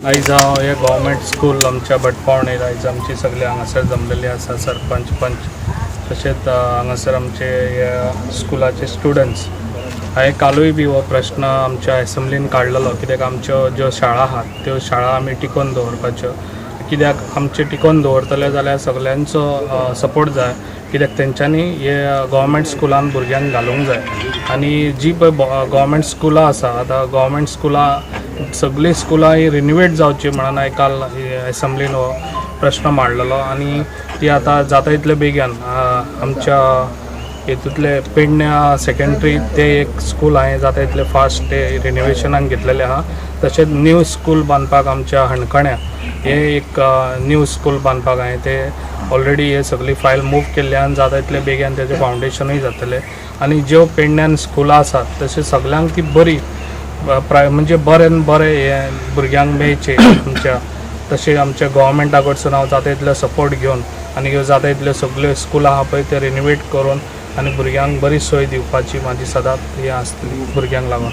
आयज हांव हे गव्हर्मेंट स्कूल आमच्या भटपावणेर आयज आमची सगळे हांगासर जमलेली आसा, सरपंच, पंच, तशेंच हांगासर आमचे हे स्कुलाचे स्टुडंट्स. हांवें कालूय बी हो प्रश्न आमच्या एसेंब्लीन काडलेलो, कित्याक आमच्यो ज्यो शाळा आहात त्यो शाळा आमी टिकोवन दवरपाच्यो. कित्याक आमचे टिकोवन दवरतले जाल्यार सगल्यांचो सपोर्ट जाय, कित्याक तेंच्यांनी हे गव्हर्मेंट स्कुलान भुरग्यांक घालूंक जाय. आनी जी पळय गव्हर्मेंट स्कुलां आसा, आतां गव्हर्मेंट स्कुलां सगळीं स्कुलां ही रिनोवेट जावची म्हणून हांवें काल एसेंब्लीन हो प्रश्न मांडलेलो. आनी ती आतां जाता इतले बेगीन आमच्या हेतूंतले पेडण्या सेकेंडरी ते एक स्कूल हांवें जाता इतले फास्ट ते रिनोवेशनाक घेतलेले आहा. तशेंच न्यू स्कूल बांदपाक आमच्या हणखण्या हे एक न्यू स्कूल बांदपाक हांवें ते ऑलरेडी हे सगळी फायल मूव केल्ली आनी जाता इतले बेगीन तेजें फावंडेशनूय जातलें. आनी ज्यो पेडण्यान स्कुलां आसात तशें सगल्यांक ती बरी म्हणजे बरें बरें हें भुरग्यांक मेळचें आमच्या, तशें आमच्या गोवोरमेंटा कडसून हांव जाता इतलो सपोर्ट घेवन आनी ह्यो जाता इतल्यो सगल्यो स्कुलां आहा पळय त्यो रिनोवेट करून आनी भुरग्यांक बरी सोय दिवपाची म्हाजी सदांच हें आसतली भुरग्यांक लागून.